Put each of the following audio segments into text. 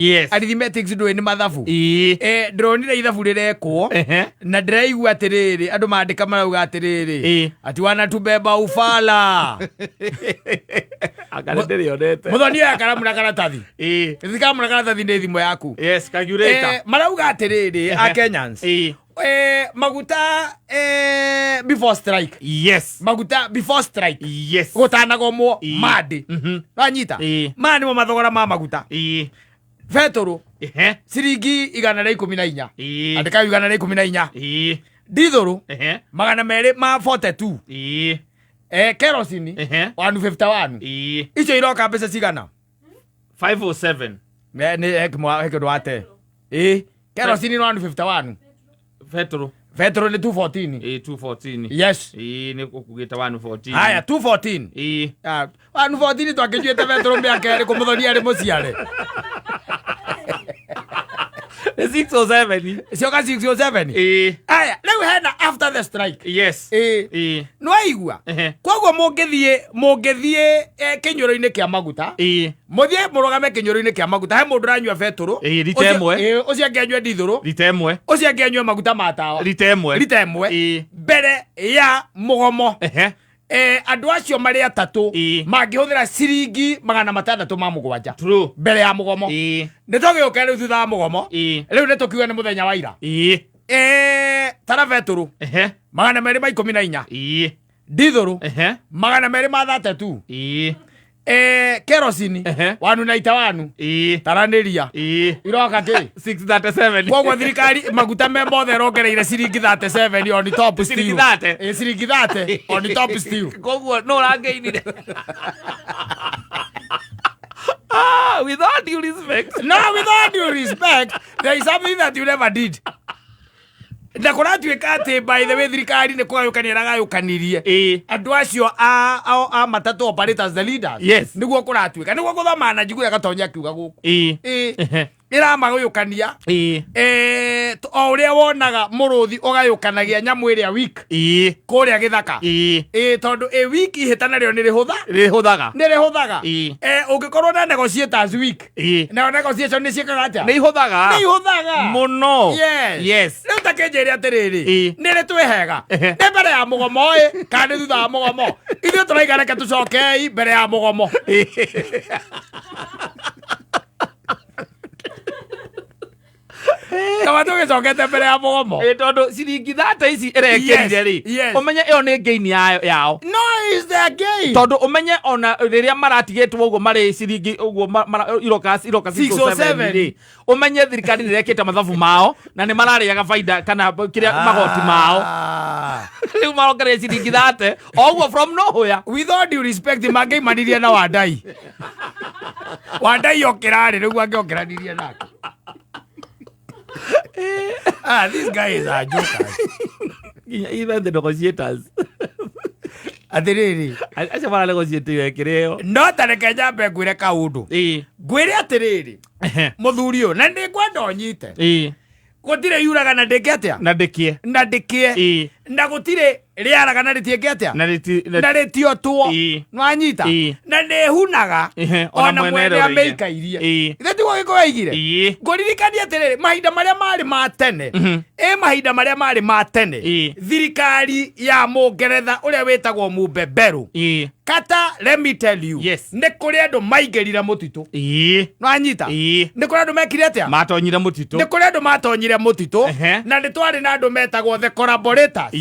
Yes. Arithmetics ndũĩ nĩ mathabu. Ĩĩ. Ndĩronire ithabu rĩrekwo na ndĩraigua atĩrĩrĩ, andũ mandĩka marauga atĩrĩrĩ, ati wanatubeba ufala. Anga nĩ ndĩrĩonete. Mũthoni oya karamu na karatathi. Karamu na karatathi nĩ thimũ yaku. Yes, calculator. Marauga atĩrĩrĩ, a Kenyans, maguta, before strike, maguta before strike, gũtanagomwo, mandĩ wanyita, maya nĩmo mathogora ma maguta. Betũrũ, ciringi 114. Andĩka 114. Ndithũrũ, 242. Kerosini, 151. Icio iroka mbeca cigana? 507. Nĩ he kĩndũ wate ĩ kerosini 151. Petro. Betũrũ nĩ 214. Ĩĩ, 214. Yes. Ĩĩ, nĩ ũkugĩte 114. Haya, 214. Ah, 114 twakĩnyuĩte betũrũ mĩaka ĩrĩkũ mũthoni arĩ mũciare? Nĩ 607. Cioka 607. Aya, rĩu hena after the strike. Ĩ, nĩwaigua? Koguo mũngĩthiĩ kĩnyuĩro-inĩ kĩa maguta, mũthiĩ mũrũgame kĩnyuĩro-inĩ kĩa maguta, he mũndũ ũranyua betũrũ. Ĩĩ, rita ĩmwe. Ũcio angĩ anyue ndithũrũ, Rita ĩmwe. ũcio angĩ anyue maguta ma tawa. Rita ĩmwe. Rita ĩmwe. Mbere ya mũgomo. Andũ acio marĩ atatũ mangĩhũthĩra ciringi 607 mbere ya mũgomo. Nĩ tũgĩũke rĩu thutha wa mũgomo. Rĩu nĩ tũkiuge nĩ mũthenya wa ira. Tara betũrũ, 214. Ndithũrũ, 232. Kerosini, wanu na ita wanu. Taranĩria. Iroka kĩ? 637. Koguo thirikari maguta me mothe ĩrongereire ciringi 37 on top still. Ciringi 30? Ĩ, ciringi 30 on top still. Koguo no ũrangĩinire. Ah, with all due respect. No, with all due respect, there is something that you never did. Na kũratuĩka atĩ, by the way, thirikari nĩ kũgayũkania ĩragayũkanirie andũ acio a matatũ operators, the leaders. Nĩguo kũratuĩka, nĩguo gũthoma na njiguire gatonya akiuga gũkũ. Ĩramagũyũkania. O ũrĩa wonaga mũrũthi ũgayũkanagia nyamũ ĩrĩa weak kũrĩa gĩthaka. Ĩ, tondũ ĩ weak, ihĩta narĩo nĩ rĩhũtha. Rĩhũthaga. Nĩ rĩhũthaga. Ũngĩkorwo na negotiators weak, nayo negotiation nĩ ciĩkaga atĩa? Nĩ ihũthaga. Nĩ ihũthaga. Mũno. Yes. Rĩu ta kĩnjĩre atĩrĩrĩ, nĩ rĩ twĩ hega? Nĩ mbere ya mũgomo ĩ, kana nĩ thutha wa mũgomo? Ithuĩ tũraiga reke tũcokei mbere ya mũgomo. Kaba tũgĩcokete mbere ya mũgomo. Ĩ, tondũ ciringi 30 ici ĩrekĩrire rĩ, ũmenye ĩyo nĩ gain yao. No, is their gain. Tondũ ũmenye ona rĩrĩa maratigĩtwo ũguo marĩ ciringi ũguo iroka 607 rĩ, ũmenye thirikari nĩ ĩrekĩte mathabu mao na nĩ mararĩaga baida kana kĩrĩa magoti mao. Rĩu marongereire ciringi 30 o ũguo from nowhere. With all due respect, mangĩimanirie na Wandai, Wandai okĩrarĩ nĩguo angĩokĩranirie nake. Ah, this guy is a joker. Nginya even the negotiators. Atĩrĩrĩ, acio mara negotiate wekĩre ĩyo. No ta reke nyambe ngwĩre kaũndũ. Ngwĩre atĩrĩrĩ, mũthuri ũyũ, na nĩ ngwenda ũnyite, gũtirĩ yuraga na ndĩke atĩa? Na ndĩkie. Na ndĩkĩe. Na gũtirĩ rĩaraga na rĩtiĩke atĩa? Na rĩti Na rĩtiotwo. Nwanyita? Na nĩhunaga. Ona ona mwene mwene ĩrorĩire. amĩikairie. Ithe tiguo gĩkũyũ aigire? Ngũririkania atĩrĩrĩ, mahinda marĩa marĩ ma tene, ĩ mahinda marĩa marĩ ma tene, thirikari ya mũngeretha ũrĩa wĩtagwo mũbeberu kata, let me tell you, nĩ kũrĩ andũ maingĩrire mũtitũ. Nwanyita? Nĩ kũrĩ andũ mekire atĩa? Matonyire mũtitũ. Nĩ kũrĩ andũ matonyire mũtitũ. Na nĩ twarĩ na andũ metagwo the collaborators.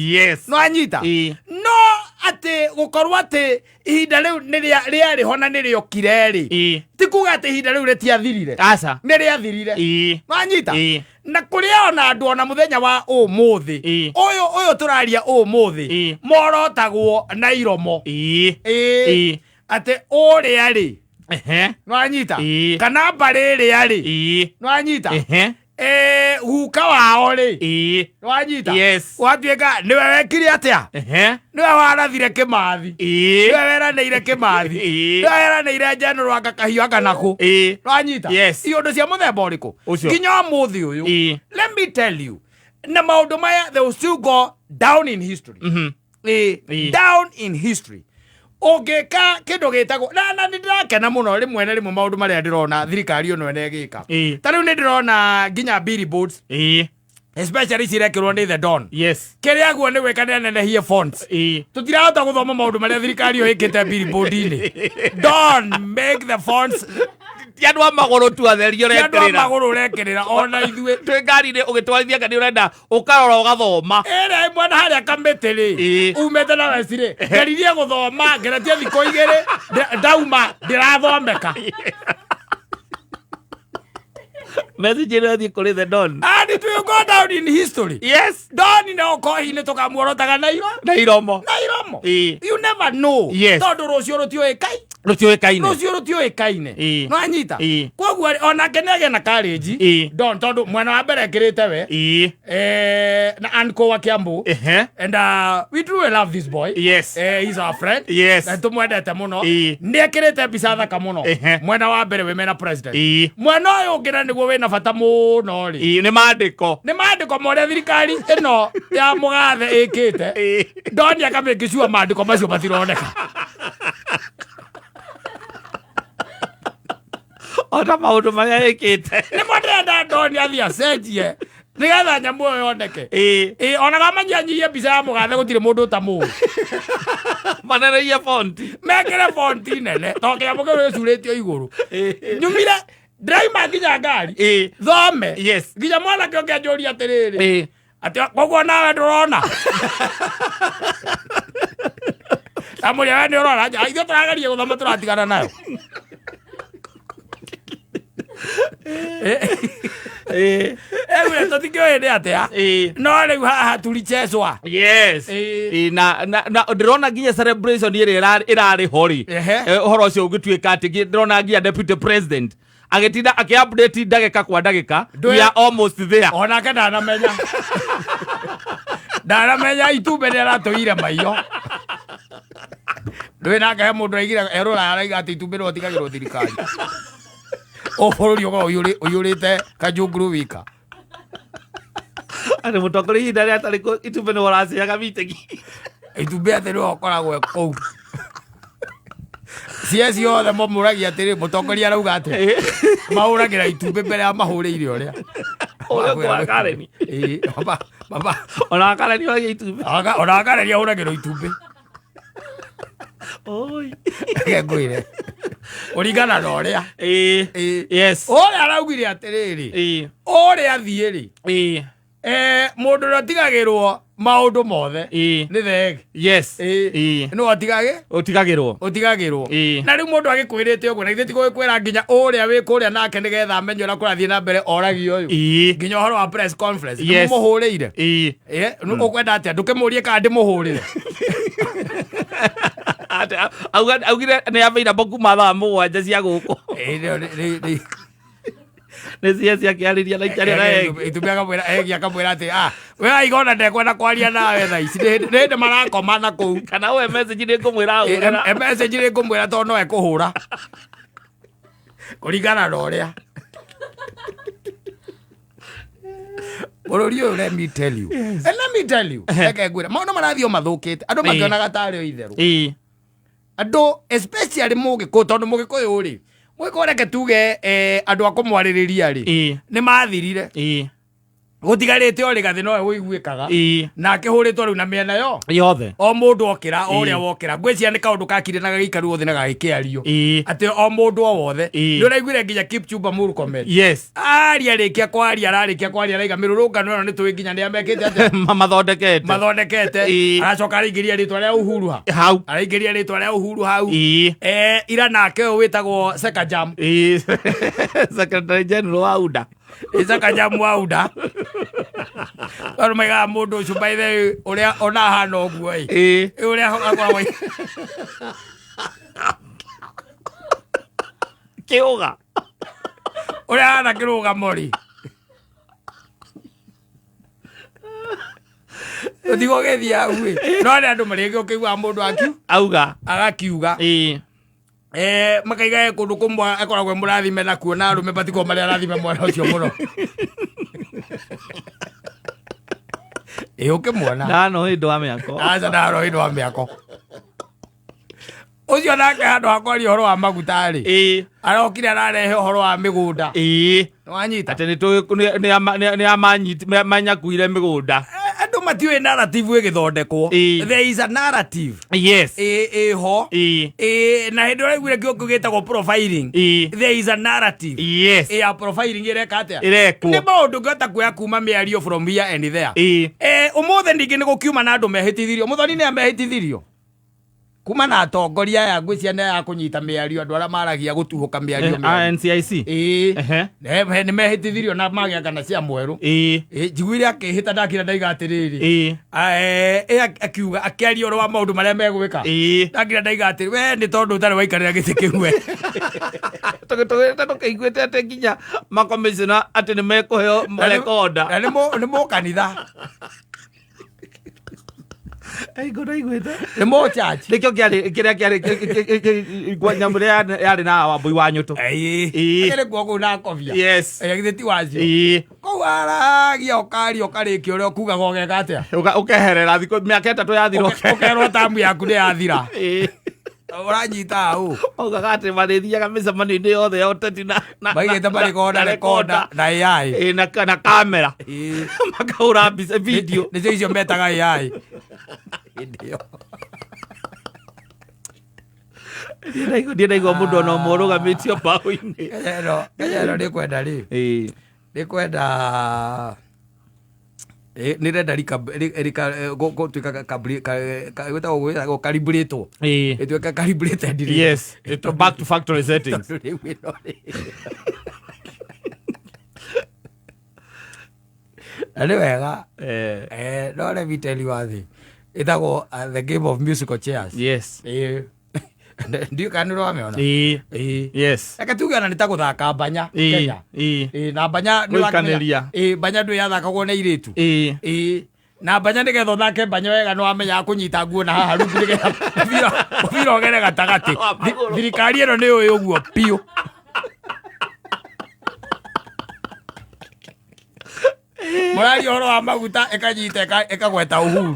Nwanyita? No atĩ gũkorwo atĩ ihinda rĩu nĩ rĩarĩ ho na nĩ rĩokire rĩ, ti kuga atĩ ihinda rĩu rĩtiathirire. Aca. Nĩ rĩathirire. Nwanyita? Na kũrĩ ona andũ ona mũthenya wa ũmũthĩ ũyũ tũraria ũmũthĩ, morotagwo na iromo. Atĩ ũrĩa rĩ, nwanyita? Kana mbarĩ ĩrĩa rĩ, nwanyita? Guka wao rĩ, nwanyita? Yes. Watuĩka nĩwe wekire atĩa? Nĩwe warathire Kĩmathi, nĩwe weranĩire Kĩmathi, nĩwe weranĩire General anga kahiũ anga nakũ. Nwanyita? Yes. Iũndũ cia mũthemba ũrĩkũ? Ũcio. Nginya ũmũthĩ ũyũ, let me tell you, na maũndũ maya, they will still go down in history. Down in history. Ũngĩka kĩndũ gĩtagwo na nĩ ndĩrakena mũno rĩmwe na rĩmwe maũndũ marĩa ndĩrona thirikari ĩno ĩno ĩgĩka. Ta rĩu nĩ ndĩrona nginya billboards, especially cirekĩrwo nĩ The Don. Kĩrĩa guo nĩ gwĩka nĩ anenehie fonts. Tũtirahota gũthoma maũndũ marĩa thirikari ĩyo ĩkĩte billboard-inĩ. Don, make the fonts. Ti andũ a magũrũ tu atheri. Ti andũ a ũrekĩrĩra. Magũrũ ũrekĩrĩra ona ithuĩ. Twĩ ngari-inĩ ũgĩtwarithia ngari ũrenda ũkarora ũgathoma. Ĩrĩa ĩmwe na harĩa kamĩtĩ rĩ, umĩte na weci rĩ, ngeririe gũthoma ngeretie thikũ 2, ndauma ndĩrathomeka. Message ĩno ĩthiĩ kũrĩ The Don. And it will go down in history. Don no kohi nĩ tũkamuorotaga na iro Na iromo. Na iromo. You never know. Tondũ rũciũ rũtiũĩkai. Rũtiũĩkaine. Rũciũ rũtiũĩkaine. No anyita. Koguo rĩ, onake nĩ agĩa na courage. Don, tondũ mwena wa mbere ekĩrĩte we na Anko wa Kiambu. And we truly love this boy. He's our friend. Na tũmwendete mũno. Nĩ ekĩrĩte mbica thaka mũno. Mwena wa mbere wĩ mena president. Mwena ũyũ ũngĩ na nĩguo wĩna bata mũno rĩ, Nĩ mandĩko. Nĩ mandĩko ma ũrĩa thirikari ĩno ya mũgathe ĩkĩte. Ndoni akamĩkĩcua mandĩko macio matironeka. Ona maũndũ marĩa ĩkĩte. Nĩmo ndĩrenda Ndoni athiĩ acenjie nĩgetha nyamũ ĩyo yoneke. Ĩ, ona gamanyihanyihie mbica ya mũgathe, gũtirĩ mũndũ ũtamũĩ. Maneneie font. Mekĩre font nene tondũ kĩnyamũ kĩu gĩcurĩtio igũrũ. Nyumire ndĩraima nginya ngari thome. Nginya mwanake ũngĩ anjũria atĩrĩrĩ, atĩ koguo nawe ndũrona? Amũria, we nĩ ũrona? Ithuĩ tũrageria gũthoma, tũratigana nayo. Ewe tũtikĩũĩ nĩ atĩa. No rĩu haha tulichezwa. Na ndĩrona nginya celebration ĩrĩa ĩrarĩ ho rĩ, ũhoro ũcio ũgĩtuĩka atĩ ndĩrona nginya deputy president agĩtinda akĩ-update ndagĩka kwa ndagĩka. We are almost there. Onake ndanamenya, ndanamenya itumbĩ nĩ aratũire maiyo. Ndũĩ nake he mũndũ aigire erũraya araiga atĩ itumbĩ no tigagĩrwo thirikari o bũrũri ũkoragwo ũiyũrĩte kajunguru wika. Atĩ mũtongoria ihinda rĩa atarĩ kũ itumbĩ nĩ ũraciaga meeting. Itumbĩ atĩ nĩwe ũkoragwo e kũu cie ciothe mamũragia atĩrĩ, mũtongoria arauga atĩ mahũragĩra itumbĩ mbere ya mahũrĩire ũrĩa. Ũrĩa ũngĩ wa Karen. Ĩĩ, Ona Karen oragia itumbĩ. Ona Karen ahũragĩrwo itumbĩ. Oi. Reke ngwĩre kũringana na ũrĩa Ũrĩa araugire atĩrĩrĩ, ũrĩa athiĩ rĩ, mũndũ ũrĩa ũtigagĩrwo maũndũ mothe nĩ thegi. Nĩwe ũtigagĩ Ũtigagĩrwo. Ũtigagĩrwo. Na rĩu mũndũ agĩkwĩrĩte ũguo na ithuĩ tigũgĩkwĩra nginya ũrĩa wĩ kũrĩa nake nĩgetha amenye ũrĩa kũrathiĩ na mbere oragio ũyũ. Nginya ũhoro wa press conference nĩmũhũrĩire. Ũkwenda atĩa ndũkĩmũrie kana ndĩmũhũrĩre? Augire nĩ available kuma thaa 7 cia gũkũ. Nĩ cia ciakĩarĩria na ikarĩa na egi. Itumbĩ akamwĩra egi, akamwĩra atĩ ah we aiga ona ndekwenda kwaria nawe thaa ici, nĩ hĩndĩ marakoma na kũu. Kana we message nĩ ngũmwĩra ahũrĩra. Message nĩ ngũmwĩra tondũ no ekũhũra kũringana na ũrĩa bũrũri ũyũ. Let me tell you, and let me tell you, reke ngwĩre maũndũ marathiĩ o mathũkĩte, andũ makĩonaga tarĩ o itherũ. Andũ especially mũgĩkũyũ, tondũ mũgĩkũyũ rĩ, mũgĩkũyũ reke tuge andũ a kũmwarĩrĩria rĩ, nĩ mathirire. Gũtigarĩte o rĩgathĩ nowe ũiguĩkaga na akĩhũrĩtwo rĩu na mĩena yo yothe. O mũndũ okĩra o ũrĩa wokĩra, ngwĩciria nĩ kaũndũ kakire na gagĩikaru othe na gagĩkĩario atĩ o mũndũ o wothe. Nĩ ũraiguire nginya Kipchumba Murkomen aria, rĩkia kwaria, ararĩkia kwaria araiga mĩrũrũngano ĩno nĩ tũĩ nginya nĩ amekĩte atĩa. Mathondekete. Mathondekete. Aracoka araingĩria rĩtwa rĩa Uhuru ha hau. Araingĩria rĩtwa rĩa Uhuru hau. Ira nake ũyũ wĩtagwo Sekajam. Secretary General wa UDA. Sekajam wa UDA, tondũ maigaga mũndũ ũcio by the way ũrĩa ona ahana ũguo ĩ, ũrĩa akoragwo Kĩũga. Ũrĩa ahana kĩrũgamo rĩ, ũtigo gĩthiĩ hau ĩ, no nĩ andũ marĩngĩ ũkĩiguaga mũndũ akiu auga agakiuga. Makaiga he kũndũ kũmwe akoragwo e mũrathime nakuo na arũme matigwo marĩ arathime mwana ũcio mũno ĩ ũkĩmuona. Ndano hĩndĩ wa mĩako. Aca ndaro hĩndĩ wa mĩako. Ũcio nake handũ ha kwaria ũhoro wa maguta rĩ, arokire ararehe ũhoro wa mĩgũnda. Nĩwanyita? Atĩ nĩ manyakuire mĩgũnda. Andũ matiũĩ narrative ĩgĩthondekwo. There is a narrative ĩho. Na hĩndĩ ũraiguire kĩo gĩtagwo profiling, there is a narrative ya profiling ĩreka atĩa? Ĩrekwo. Nĩ maũndũ ngĩhota kuoya kuma mĩario from here and there. Ũmũthĩ ningĩ nĩ gũkiuma na andũ mehĩtithirio. Mũthoni nĩ amehĩtithirio kuma na atongoria aya, ngwĩciria nĩ aya kũnyita mĩario, andũ arĩa maragia gũtuhũka mĩario mĩario. NCIC. Ĩĩ. Nĩ mehĩtithirio na magĩa kana cia mwerũ. Ĩĩ, njiguire akĩhĩta, ndakira ndaiga atĩrĩrĩ, akiuga akĩaria ũhoro wa maũndũ marĩa megwĩka. Ndakira ndaiga atĩrĩ, we nĩ tondũ ũtarĩ waikarĩra gĩtĩ kĩu we. Tũgĩte tũkĩiguĩte atĩ nginya makomishona atĩ nĩ mekũheo rekonda. Na nĩ mũkanitha. Ngo ndaiguĩte. Nĩ mũchurch. Nĩkĩo kĩarĩ kĩrĩa kĩarĩ nyamũ ĩrĩa yarĩ na Wambui wa Nyũtũ. Akĩrĩ kuo kũu na kobia. Githĩ ti wacio? Kũu aragia ũkaria ũkarĩkia ũrĩa ũkugaga ũgeka atĩa? Ũkeherera thikũ mĩaka 3 yathira. Ũkerwo tamu yaku nĩ yathira. Ũranyita ũ? Maugaga atĩ marĩthiaga mĩcemanio-inĩ yothe ya ũteti na Maigĩte marĩkorwo na rekonda na AI. Ĩĩ, na kamera makahũra mbica video. Nĩcio icio metaga AI hĩndĩ ĩyo. Ndiĩ ndaigua mũndũ ona ũmwe ũrũgamĩtio mbaũ-inĩ. Kenya ĩno nĩ kwenda rĩ, nĩ kwenda nĩ renda gũtuĩka gwĩtagwo calibrated, ĩtuĩka calibrated rĩ. Yes. Back to factory settings. Tondũ rĩu ĩno rĩ, na nĩ wega. No let me tell you one thing, ĩtagwo the game of musical chairs. Ndiũ kana nĩ ũramĩona. Reke tuge ona nĩ ta gũthaka mbanya Kenya. Ĩĩ, na mbanya nĩ ũrakĩmenya- Gũikanĩria. Ĩĩ, mbanya ndũ yathakagwo nĩ airĩtu. Ĩĩ, na mbanya nĩgetha ũthake mbanya wega nĩ wamenyaga kũnyita nguo na haha rungu nĩgetha mũbira ũgere gatagatĩ. Wa magũrũ. Thirikari ĩno nĩ ũĩ ũguo biũ. Mũraria ũhoro wa maguta, ĩkanyita ĩkagweta Uhuru,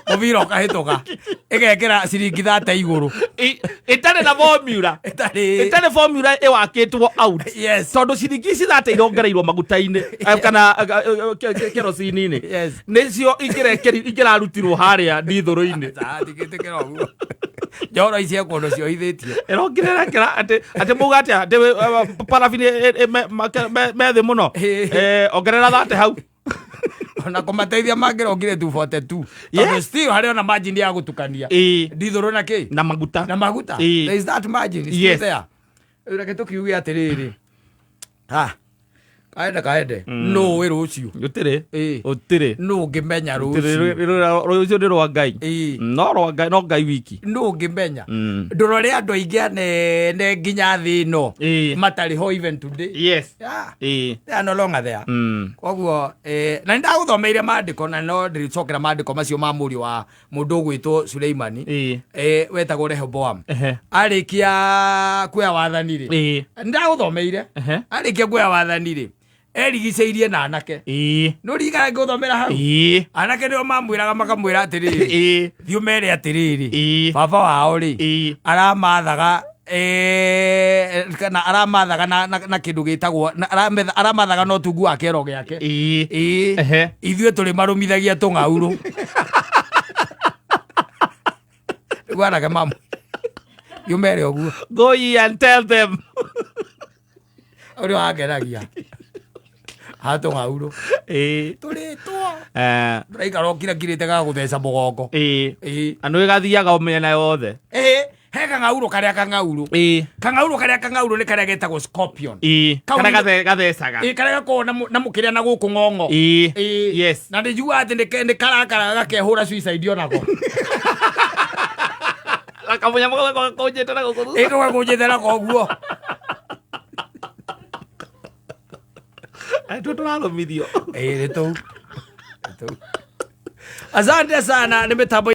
mũbira ũkahĩtũka, ĩgekĩra ciringi 30 igũrũ. Ĩtarĩ na formula. Ĩtarĩ. Ĩtarĩ formula ĩwakĩtwo out. Tondũ ciringi ici 30 irongereirwo maguta-inĩ kana kerosene-inĩ nĩcio ingĩrarutirwo harĩa ndithũrũ-inĩ. Ndingĩtĩkĩra ũguo, njoro ici kũndũ cioithĩtio. Ĩrongerera atĩ muga atĩa atĩ parabini me thĩ mũno. Ongerera 30 hau. Ona kũmateithia mangĩrongire 242, tondũ still harĩ ona margin ya gũtukania ndithũrũ na kĩ na maguta. Na maguta. There is that margin still there. Rĩu reke tũkiuge atĩrĩrĩ, ha kaende kaende, nũ wĩ rũciũ? Gũtirĩ. Gũtirĩ. Nũ ũngĩmenya Gũtirĩ. rũciũ? Rũciũ nĩ rwa Ngai. No rwa Ngai, no Ngai wiki. Nũ ũngĩmenya? Ndũrore andũ aingĩ anene nginya thĩ ĩno matarĩ ho even today. Yeah. They are no longer there. Koguo na nĩndagũthomeire maandĩko na no ndĩrĩcokera maandĩko macio ma mũriũ wa mũndũ ũgwĩtwo Suleimani, wetagwo Rehoboam. Arĩkia kuoya wathani rĩ, nĩndagũthomeire, arĩkia kuoya wathani rĩ, erigicĩirie na anake. Nĩ ũririkana ngĩgũthomera hau? Anake nĩo mamwĩraga, makamwĩra atĩrĩrĩ, thiĩ ũmere atĩrĩrĩ, baba wao rĩ, aramathaga kana aramathaga na kĩndũ gĩtagwo aramathaga na ũtungu wa kĩero gĩake. Ĩĩ. Ithuĩ tũrĩ marũmithagia tũng'aurũ. Rĩu anake mamu thiĩ ũmere ũguo. Go ye and tell them. Ũrĩa wangenagia ha tũng'aurũ tũrĩtwo, tũraikara ũkirakirĩte gagũtheca mũgongo. Andũ ĩgathiaga o mĩena yothe. Ĩĩ, he kang'aurũ karĩa kang'aurũ, kang'aurũ karĩa kang'aurũ nĩ karĩa getagwo scorpion. Kau Karĩa gathecaga. Ĩĩ, karĩa gakoragwo na mũkĩrĩa na gũkũ ng'ong'o. Ĩĩ. Na nĩ njugaga atĩ nĩ karakara gakehũra suicide onako. Kamũnyamũ kau gakũnjĩte na gũkũ thutha. Ĩĩ, gakũnjĩte nako ũguo. Tuo tũrathomithio. Ĩĩ, nĩ tũu. Nĩ tũu. Asante sana, nĩ mĩtambo.